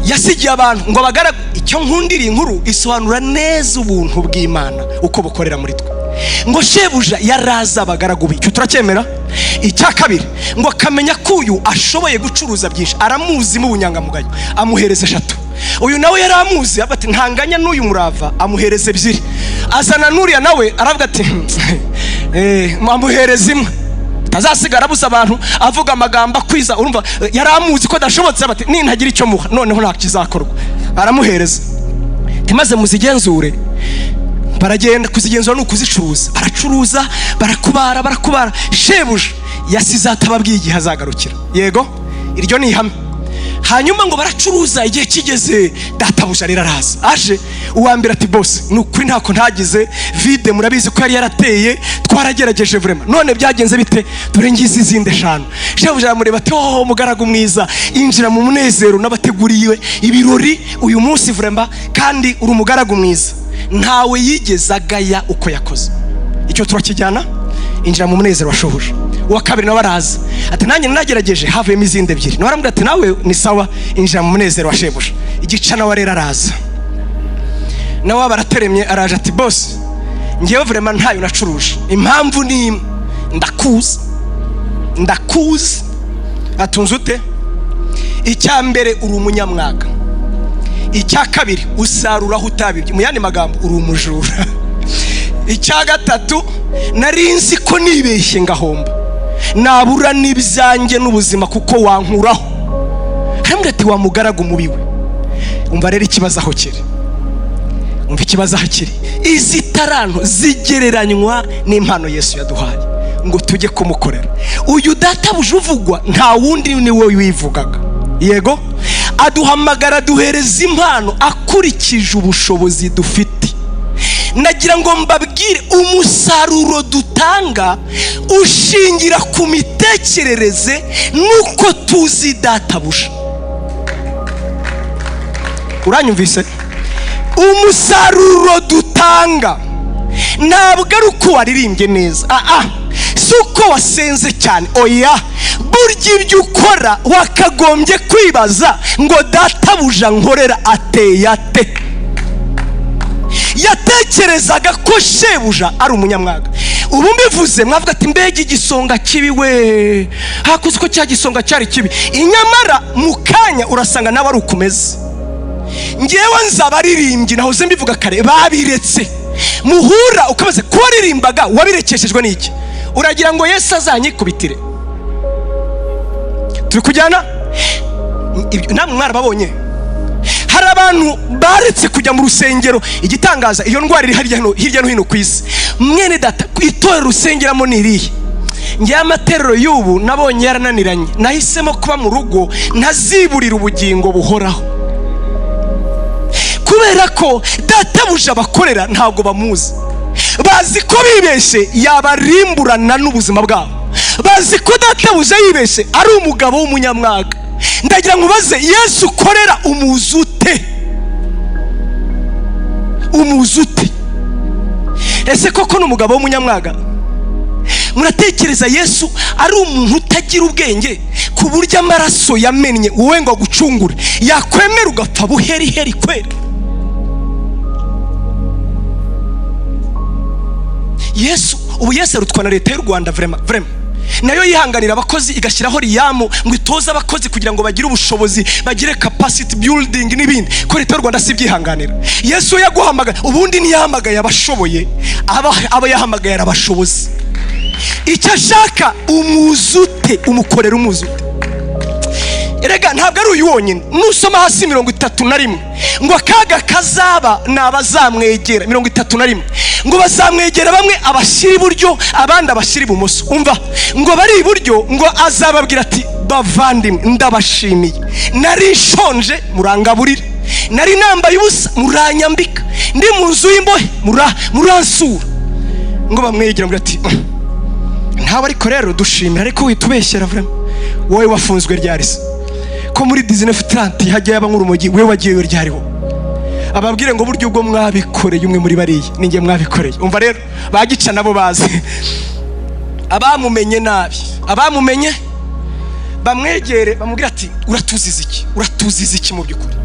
Yasigiye abantu ngo abagaragu. Icyo nkundira iyi nkuru, isobanura neza ubuntu bw'Imana uko bukorera muri twe. Ngo shebuja yaraza abagaragu be, icyo turacyemera. Icya kabiri, ngo akamenya ko uyu ashoboye gucuruza byinshi, aramuzimo ubunyangamugayo, amuhereza 3. Uyu nawe yari amuzi, avuga ati: "Ntanganya n'uyu murava," amuhereza 2. Azana n'uriya nawe, aravuga ati: amuhereza 1, tazasigara abuza abantu avuga amagambo akwiza. Urumva yari amuzi ko adashobotse, bati: "Nintagira icyo muha, noneho nta kizakorwa." Aramuhereza, maze muzigenzure. Baragenda kuzigenzura, ni ukuzicuruza. Baracuruza, barakubara, barakubara. Shebuja yasize atababwiye igihe azagarukira. Yego, iryo ni ihame. Hanyuma ngo baracuruza, igihe kigeze databuja rero araza. Aje, uwa mbere ati: "Boss, ni ukuri ntako ntagize, vide murabizi ko yari yarateye, twaragerageje vraiment. None byagenze bite? Dore ngizi izindi eshanu." Shebuja aramureba ati: "Oh, mugaragu mwiza, injira mu munezero n'abateguriwe ibirori uyu munsi vraiment, kandi uri umugaragu mwiza." Ntawe yigeze agaya uko yakoze. Icyo turakijyana: injira mu munezero wa shobuja. Uwa kabiri nawe araza ati: "Nanjye nagerageje, havuyemo izindi ebyiri." Nawe aramubwira ati: "Nawe ni sawa, injira mu munezero wa shebuja." Igica nawe rero araza, nawe barateremye, araje ati: "Boss, ngewe vraiment ntayo nacuruje. Impamvu ni imwe, ndakuzi, ndakuzi." Atunze ute? "Icya mbere, uri umunyamwaga. Icya kabiri, usarura aho utabibye, mu yandi magambo uri umujura. Icya gatatu, nari nzi ko nibeshye ngahomba nabura n'ibyanjye n'ubuzima kuko wankuraho." Arambwira ati: "Wa mugaragu mubi we." Umva rero ikibazo aho kiri, umva ikibazo aho kiri. Izi taranto zigereranywa n'impano Yesu yaduhaye ngo tujye kumukorera. Uyu databuja uvugwa nta wundi, ni we wivugaga. Yego, aduhamagara, aduhereza impano akurikije ubushobozi dufite. Nagira ngo mbabwire, umusaruro dutanga ushingira ku mitekerereze n'uko tuzi databuja. Uranyumvise? Umusaruro dutanga ntabwo ari uko waririmbye neza, aha si uko wasenze cyane, oya. Burya ibyo ukora wakagombye kwibaza ngo: "Databuja nkorera ateye ate?" Yatekerezaga ko shebuja ari umunyamwaga. Ubu mbivuze mwavuga ati: "Mbega igisonga kibi we, hakuze ko cya gisonga cyari kibi." Inyamara mu kanya urasanga nawe ari ukumeze. Ngewe nzi abaririmbyi, nahoze mbivuga kare, babiretse. Muhura ukabaza ko waririmbaga, wabirekeshejwe n'iki? Uragira ngo Yesu azanyikubitire? Turi kujyana? Namwe mwarababonye. Hari abantu baretse kujya mu rusengero. Igitangaza, iyo ndwara iri hirya no hino ku isi. Mwene data, itorero usengeramo ni irihe? Ngewe amaterero y'ubu nabonye yarananiranye, nahisemo kuba mu rugo ntaziburira ubugingo buhoraho, kubera ko databuja bakorera ntabwo bamuzi. Bazi ko bibeshye yabarimburana n'ubuzima bwabo. Bazi ko databuja yibeshye ari umugabo w'umunyamwaga. Ndagira ngo ubaze: Yesu ukorera umuzi ute? Umuzi ute? Ese koko ni umugabo w'umunyamwaga? Muratekereza Yesu ari umuntu utagira ubwenge, ku buryo amaraso yamennye wowe ngo agucungure yakwemera ugapfa buheriheri kweri? Yesu ubu, Yesu arutwa na leta y'u Rwanda. Vraiment, vraiment, nayo yihanganira abakozi, igashyiraho riyamu ngo itoze abakozi kugira ngo bagire ubushobozi, bagire capacity building n'ibindi. Ko leta y'u Rwanda si ibyihanganira? Yesu yaguhamagaye, ubundi ntiyahamagaye abashoboye, aba yahamagaye arabashobozi. Icyo ashaka, umuzute, umukorera umuzute. Erega ntabwo ari uyu wonyine. Nusoma hasi 31, ngo akaga kazaba ni abazamwegera. 31, ngo bazamwegera, bamwe abashyira iburyo, abandi abashyira ibumoso. Umva, ngo bari iburyo ngo azababwira ati: "Bavandimwe, ndabashimiye, nari nshonje murangaburira, nari nambaye ubusa muranyambika, ndi mu nzu y'imbohe muransura." Ngo bamwegera ngo ati: "Ntawe ariko rero dushimira, ariko witubeshyera vraiment. Wowe wafunzwe ryari se, ko muri 19:30 hajya yaba nk'urumogi? Wowe wagiyeyo ryariho?" Ababwire ngo: "Buryo ubwo mwabikoreye umwe muri bariya, ninjye mwabikoreye." Umva rero, bagica nabo bazi abamumenye nabi. Abamumenye bamwegere, bamubwire ati: "Uratuziza iki? Uratuziza iki? Mu by'ukuri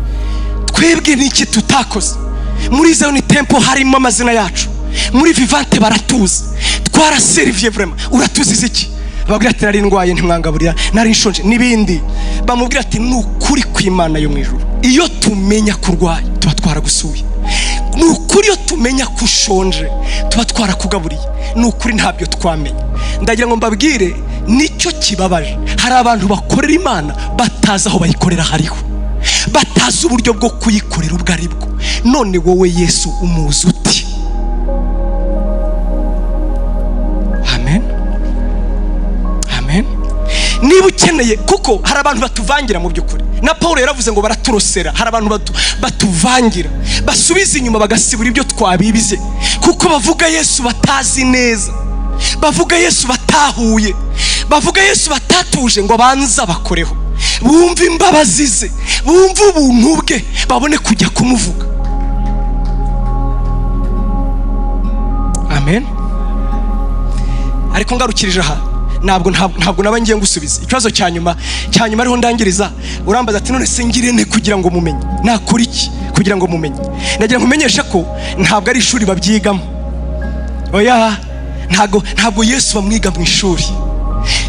twebwe n'iki tutakoze? Muri Zion Temple harimo amazina yacu, muri Vivante baratuzi, twaraseriviye vraiment. Uratuziza iki?" Babwira ati: "Nari ndwaye ntimwangaburira, nari nshonje," n'ibindi. Bamubwira ati: "Ni ukuri kw'Imana yo mu ijuru, iyo tumenya ko urwaye tuba twaragusuye. Ni ukuri, iyo tumenya ko ushonje tuba twarakugaburiye. Ni ukuri ntabyo twamenya." Ndagira ngo mbabwire, nicyo kibabaje: hari abantu bakorera Imana batazi aho bayikorera hariho, batazi uburyo bwo kuyikorera ubwo ari bwo. None wowe Yesu umuzi uti? Amen, amen. Niba ukeneye, kuko hari abantu batuvangira mu by'ukuri, na Paul yaravuze ngo baraturosera. Hari abantu batuvangira, basubiza inyuma, bagasibura ibyo twabibize, kuko bavuga Yesu batazi neza, bavuga Yesu batahuye, bavuga Yesu batatuje ngo banza bakoreho, bumve imbabazi ze, bumve ubuntu bwe, babone kujya kumuvuga. Amen. Ariko ngarukirije aha, ntabwo naba ngiye ngusubiza ikibazo cya nyuma, cya nyuma ariho ndangiriza. Urambaza ati: "None se ngire nte kugira ngo mumenye? Nakora iki kugira ngo mumenye?" Nagira ngo umenyeshe ko ntabwo ari ishuri babyigamo. Oya, ntabwo Yesu bamwiga mu ishuri.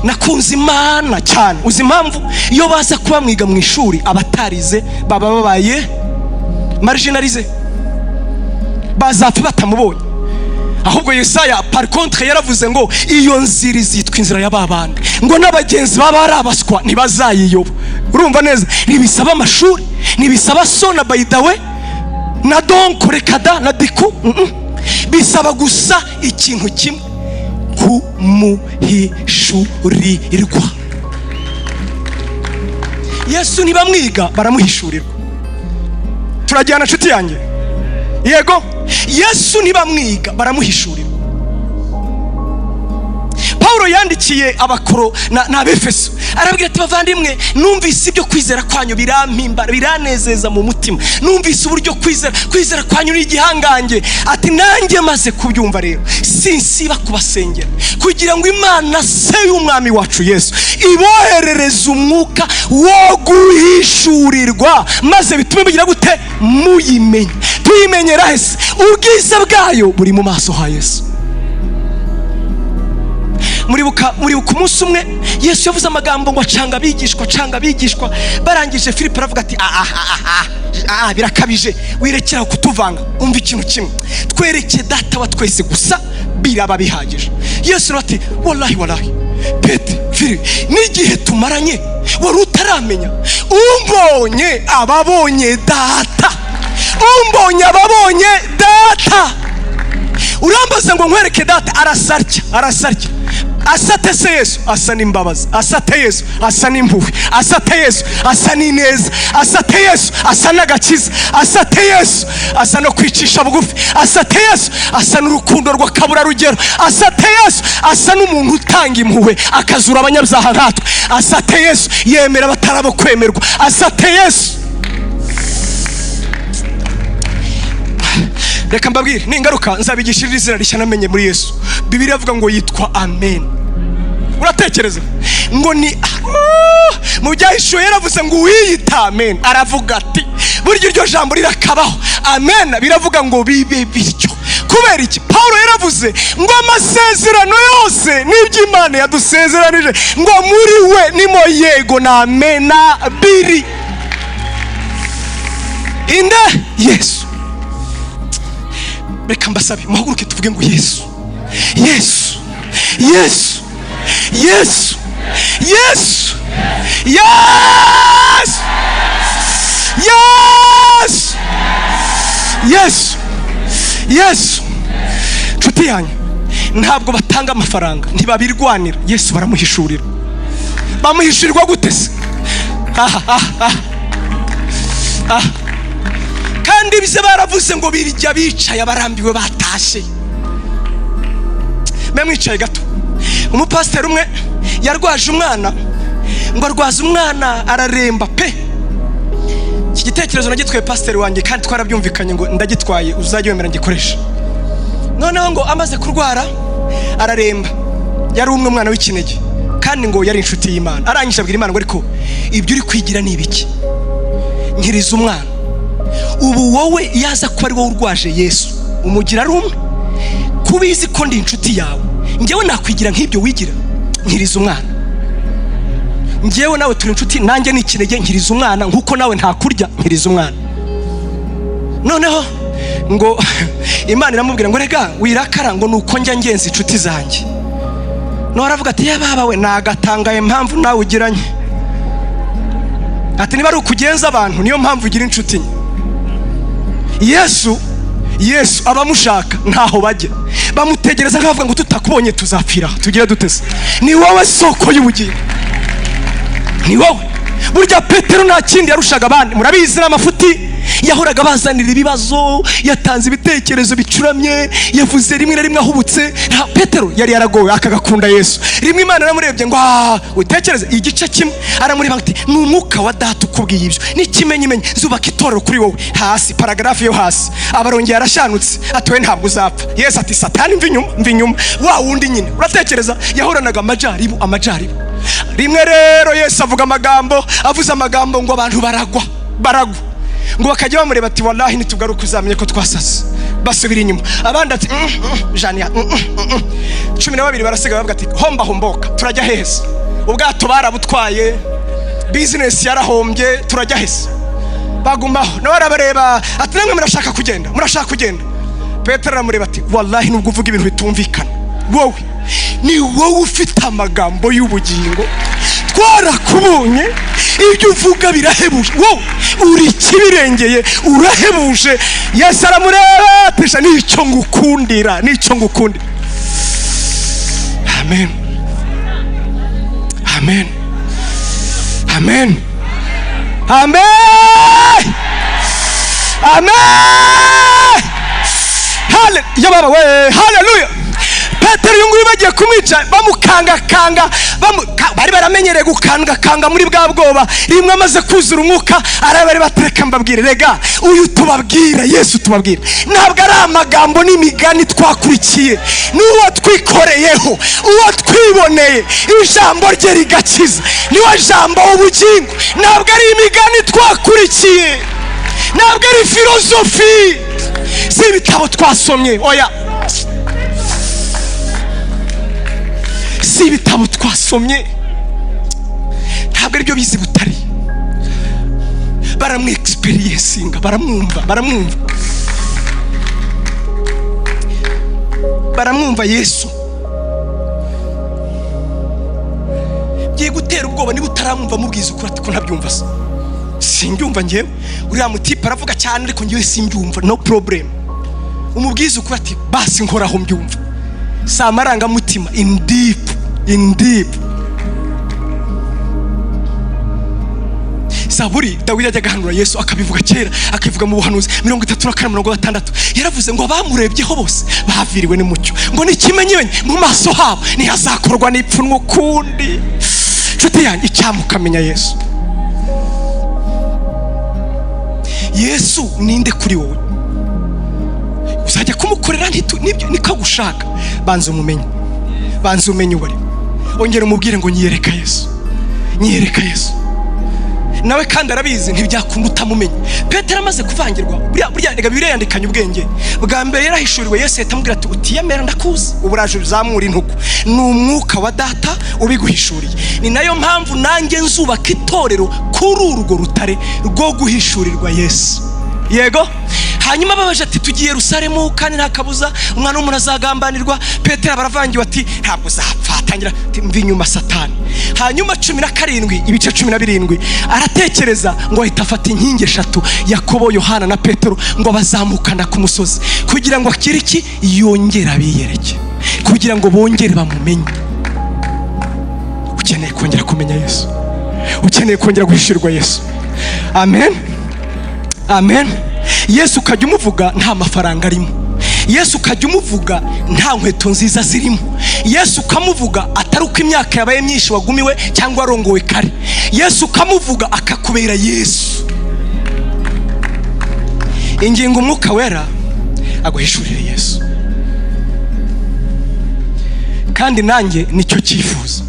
Nakunze Imana cyane. Uzi impamvu? Iyo baza kuba mwiga mu ishuri, abatarize baba babaye marginalisé, bazapfa batamubonye. Ahubwo Yesaya, par contre, yaravuze ngo iyo nzira izitwa inzira ya babandi, ngo n'abagenzi baba ari abaswa ntibazayiyoba. Urumva neza, ntibisaba amashuri, ntibisaba so na by the way na donc rekada na diku. Bisaba gusa ikintu kimwe: kumuhishurirwa. Yesu ntibamwiga, baramuhishurirwa. Turajyana, nshuti yanjye? Yego, Yesu ntibamwiga, baramuhishurirwa. Paul yandikiye Abakoro n'Abefeso, arabwira ati: "Bavandimwe, numvise ibyo kwizera kwanyu, birampimbara, biranezeza mu mutima. Numvise uburyo kwizera kwanyu ni igihangange." Ati: "Nanjye maze kubyumva rero, sinsiba kubasengera kugira ngo Imana se y'Umwami wacu Yesu iboherereze umwuka wo guhishurirwa, maze bitume mugira gute? Muyimenya." Tuyimenyera hese? Ubwiza bwayo buri mu maso ha Yesu. Muribuka umunsi umwe Yesu yavuze amagambo ngo acanga abigishwa, acanga abigishwa. Barangije, Filipo aravuga ati: "Ah, ah, ah, ah, ah, birakabije, wirekera kutuvanga. Umva ikintu kimwe, twereke Data wa twese gusa, biraba bihagije." Yesu nawe ati: "Wallahi, wallahi, Pete, Filipo, n'igihe tumaranye wari utaramenya? Umbonye ababonye Data, umbonye ababonye Data. Urambaza ngo nkwereke Data?" Arasarya, arasarya. Asate se Yesu? Asa n'imbabazi. Asate Yesu? Asa n'impuhwe. Asate Yesu? Asa n'ineza. Asate Yesu? Asa n'agakiza. Asate Yesu? Asa no kwicisha bugufi. Asate Yesu? Asa n'urukundo rw'akaburarugero. Asate Yesu? Asa n'umuntu utanga impuhwe, akazura abanyabyaha nkatwe. Asate Yesu? Yemera abatarabo kwemerwa. Asate Yesu? Reka mbabwire, ningaruka nzabigishirira izina rishya namenye muri Yesu. Bibiliya avuga ngo yitwa Amen. Uratekereza ngo ni mu Byahishuwe yaravuze ngo uwiyita Amen aravuga ati burya iryo jambo rirakabaho. Amen biravuga ngo bibe bityo. Kubera iki? Paul yaravuze ngo amasezerano yose n'iby'Imana yadusezeranije, ngo muri we nimo yego na amena biri. Inde? Yesu. Reka mbasabe muhaguruke, tuvuge ngo Yesu, Yesu, Yesu, Yesu, Yesu, Yesu, Yesu, Yesu, Yesu. Nshuti yanyu, ntabwo batanga amafaranga, ntibabirwanira. Yesu baramuhishurira. Bamuhishurirwa gute se? Aha, aha, aha, aha. Kandi ibyo baravuze ngo birya bicaye, abarambiwe batashye. Mbe mwicaye gato. Umupasiteri umwe yarwaje umwana, ngo arwaze umwana araremba pe. Iki gitekerezo nagitwaye pasiteri wanjye, kandi twarabyumvikanye ngo ndagitwaye uzajya wemera ngikoresha. Noneho ngo amaze kurwara araremba, yari umwe, umwana w'ikinege, kandi ngo yari inshuti y'Imana. Arangije abwira Imana ngo: "Ariko ibyo uri kwigira ni ibiki? Nkiriza umwana." Ubu wowe yaza kuba ari wowe urwaje Yesu, umugira ari umwe, kubizi ko ndi inshuti yawe, njyewe nakwigira nk'ibyo wigira? Nkiriza umwana. Njyewe nawe turi inshuti, nanjye ni ikinege, nkiriza umwana nk'uko nawe ntakurya, nkiriza umwana. Noneho ngo Imana iramubwira ngo: "Rega wirakara, ngo nuko njya ngenza inshuti zanjye." Noneho aravuga ati: "Yababa we, nagatangaye impamvu nawe ugiranye." Ati: "Niba ari ukugenza abantu, niyo mpamvu ugira inshuti nke." Yesu, Yesu abamushaka ntaho bajya, bamutegereza nk'abavuga ngo: "Tutakubonye tuzapfira, tugire duteze? Ni wowe soko y'ubugingo." Ni wowe. Burya Petero nta kindi yarushaga abandi, murabizi, n'amafuti yahoraga bazanira ibibazo, yatanze ibitekerezo bicuramye, yavuze rimwe na rimwe ahubutse. Petero yari yaragowe akagakunda Yesu. Rimwe Imana yaramurebye ngo "Ah, utekereze igice kimwe", aramureba ati: "Ni umwuka wa Data ukubwiye ibyo, n'ikimenyimenyi zubaka itorero kuri wowe." Hasi, paragraphe yo hasi, abarongeye arashanutse ati: "We ntabwo uzapfa." Yesu ati: "Satani, mva inyuma, mva inyuma." Wa wundi nyine uratekereza yahoranaga amajaribu, amajaribu. Rimwe rero Yesu avuga amagambo, avuze amagambo ngo abantu baragwa, baragwa, ngo bakajya bamureba ati: "Wallahi nitugaruka uzamenye ko twasaze." Basubira inyuma, abandi ati: janiya mm." 12 barasiga, bavuga ati: "Homba homboka, turajya heza? Ubwato barabutwaye, business yarahombye, turajya heza?" Bagumaho. Nawe arabareba ati: "Namwe murashaka kugenda? Murashaka kugenda?" Petero aramureba ati: "Wallahi nubwo uvuga ibintu bitumvikana, wowe ni wowe ufite amagambo y'ubugingo. Twarakubonye, ibyo uvuga birahebuje, wowe uri ikibirengeye, urahebuje." Yesu aramureba ati: "Sha, nicyo ngukundira, nicyo ngukundira." Amen, amen, amen, amen, amen. Ya baba we, haleluya! Petero uyu nguyu bagiye kumwica, bamukangakanga, bari baramenyereye gukangakanga muri bwa bwoba. Rimwe amaze kuzura umwuka arabari batereka: "Mbabwire rega, uyu tubabwira, Yesu tubabwira, ntabwo ari amagambo n'imigani twakurikiye, n'uwo twikoreyeho, uwo twiboneye, ijambo rye rigakiza, niwe jambo w'ubugingo. Ntabwo ari imigani twakurikiye, ntabwo ari filozofi, si ibitabo twasomye, oya, si ibitabo twasomye, ntabwo aribyo bize butari." Baramwexperiencinga, baramwumva, baramwumva, baramwumva. Yesu ngiye gutera ubwoba, niba utaramwumva mubwiza ukuri ati: "Ko ntabyumva se? Simbyumva ngewe. Uriya mutipe aravuga cyane, ariko ngewe simbyumva." No problem, umubwiza ukuri ati: "Basi nkoraho mbyumva." Si amarangamutima, in deep, in deep. Zaburi Dawidi yajyaga ahanura Yesu, akabivuga kera, akabivuga mu buhanuzi, 34 60, yaravuze ngo abamurebyeho bose baviriwe n'umucyo, ngo n'ikimenyimenyi mu maso habo ntihazakorwa n'ipfunwe ukundi. Nshuti yanjye, icyampa ukamenya Yesu. Yesu ninde kuri wowe? Uzajya kumukorera nibyo niko agushaka. Banza umumenye, banza umenye uwo ari we. Ongera umubwire ngo: "Nyiyereka Yesu, nyiyereka Yesu." Nawe kandi arabizi, ntibyakunda utamumenye. Petero amaze kuvangirwa, burya rega Bibiliya yandikanye ubwenge. Bwa mbere yarahishuriwe Yesu, ahita amubwira ati: "Utiyemera, ndakuzi, ubu uraje uzamura intugu, ni umwuka wa Data ubiguhishuriye. Ni nayo mpamvu nanjye nzubaka itorero kuri urwo rutare rwo guhishurirwa Yesu." Yego. Hanyuma babaje ati: "Tugiye Yerusalemu, kandi nta kabuza umwana w'umuntu azagambanirwa." Petero baravangiwe ati: "Ntabwo uzapfa." Atangira ati: "Mva inyuma, Satani." Hanyuma 17, ibice 17, aratekereza ngo ahita afata inkingi eshatu, Yakobo, Yohana na Petero, ngo bazamukana ku musozi kugira ngo akire iki? Yongere abiyereke, kugira ngo bongere bamumenye. Ukeneye kongera kumenya Yesu, ukeneye kongera guhishurwa Yesu. Amen, amen. Yesu ukajya umuvuga nta mafaranga arimo, Yesu ukajya umuvuga nta nkweto nziza zirimo, Yesu ukamuvuga atari uko imyaka yabaye myinshi wagumiwe cyangwa warongowe kare, Yesu ukamuvuga akakubera Yesu. Ingingo, umwuka wera aguhishurire Yesu. Kandi nanjye nicyo cyifuzo.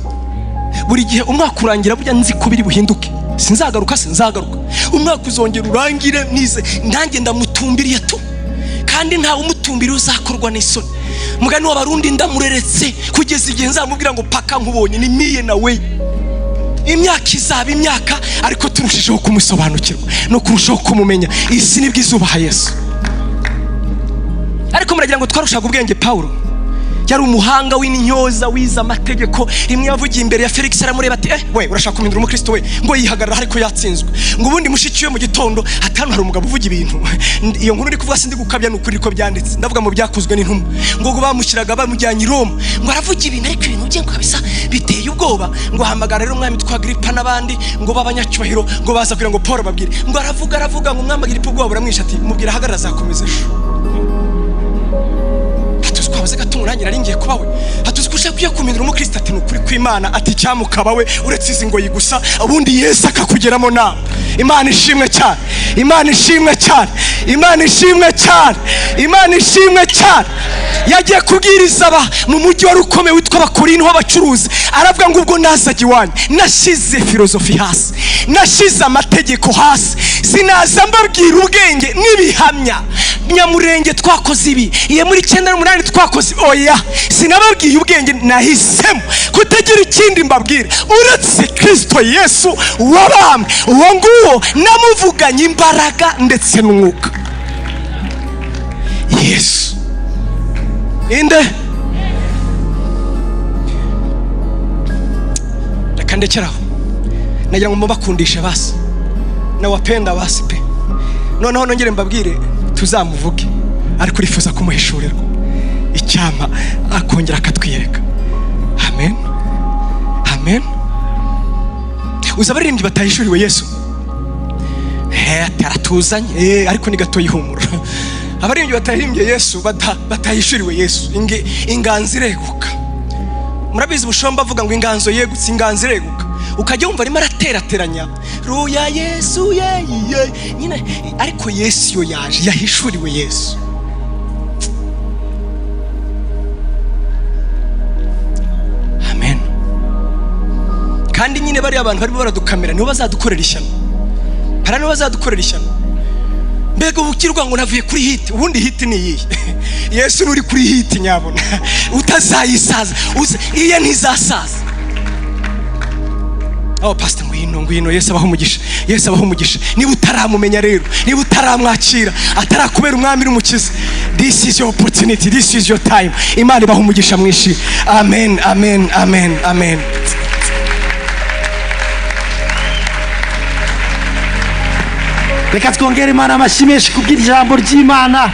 Buri gihe umwaka urangira, burya nzi ko biri buhinduke. Sinzagaruka, sinzagaruka, umwaka uzongera urangire nize nanjye ndamutumbiriye tu, kandi ntawe umutumbiriye uzakorwa n'isoni. Mugani w'Abarundi, ndamureretse kugeza igihe nzamubwira ngo: "Paka nkubonye." Ni miye nawe. Imyaka izaba imyaka, ariko turushijeho kumusobanukirwa no kurushaho kumumenya, isi nibwo izubaha Yesu. Ariko muragira ngo twarushaga ubwenge Pawulo? Yari umuhanga w'intyoza, wize amategeko. Rimwe yavugiye imbere ya Felix, aramureba ati: "Eh, we urashaka kumindura umukristo we?" Ngo yihagarara ariko yatsinzwe. Ngo ubundi mushiki we mu gitondo hatanu hari umugabo uvuga ibintu. Iyo nkuru ndi kuvuga sindi gukabya, ni ukuri ko byanditse. Ndavuga mu Byakozwe n'Intumwa. Ngo bamushyiraga, bamujyanye i Roma, ngo aravuga ibintu, ariko ibintu bye ngo kabisa biteye ubwoba. Ngo ahamagara rero umwami Agiripa n'abandi ngo b'abanyacyubahiro, ngo baza kugira ngo Paul babwire. Ngo aravuga, aravuga, ngo umwami Agiripa ubwoba buramwishe, ati: "Mubwira ahagarara, azakomeza ejo." Hatuzi ko habuze gato nanjye nari ngiye kuba we. Hatuzi ko ushaka kujya kumindura umukristo. Ati: "Ni ukuri kw'Imana." Ati: "Icyamukaba we, uretse izi ngoyi gusa, ubundi Yesu akakugeramo." Nawe, Imana ishimwe cyane, Imana ishimwe cyane, Imana ishimwe cyane, Imana ishimwe cyane. Yagiye kubwiriza aba mu mujyi wari ukomeye witwa Abakorinto w'abacuruzi. Aravuga ngo: "Ubwo nazaga iwanyu, nashyize filozofi hasi, nashyize amategeko hasi, sinaza mbabwira ubwenge n'ibihamya. Nyamurenge twakoze ibi, iyo muri 98 twakoze. Oya, sinababwiye ubwenge. Nahisemo kutagira ikindi mbabwira uretse Kirisito Yesu wabambwe. Uwo nguwo namuvuganye imbaraga ndetse n'umwuka." Yesu inde? Reka ndekeraho. Nagira ngo mubakundishe basi, nawapenda basi pe. Noneho nongere mbabwire, tuzamuvuge, ariko urifuza kumuhishurirwa, icyampa akongera akatwiyereka. Amen, amen. Uzi abaririmbyi batahishuriwe Yesu? Aratuzanye, ariko ni gato yihumura. Abaririmbyi batahirimbye Yesu, batahishuriwe Yesu, inganzo ireguka. Murabizi, Bushomba avuga ngo inganzo yegutse, inganzo ireguka. Ukajya wumva arimo araterateranya ruya Yesu ye ye nyine. Ariko Yesu iyo yaje, yahishuriwe Yesu. Amen. Kandi nyine bariya abantu barimo baradukamera nibo bazadukorera ishyano. Hari nibo bazadukorera ishyano. Mbega ubukirwa ngo navuye kuri hit! Ubundi hit ni iyihe? Yesu nuri kuri hit nyabona utazayisaza, iye ntizasaza. Oh pastor, ngwino, ngwino. Yesu abaho umugisha, Yesu abaho umugisha. Niba utaramumenya rero, niba utaramwakira, atarakubera umwami n'umukiza, this is your opportunity, this is your time. Imana ibaha umugisha mwinshi. Amen, amen, amen, amen. Reka twongere Imana amashyi menshi kubw'ijambo ry'Imana.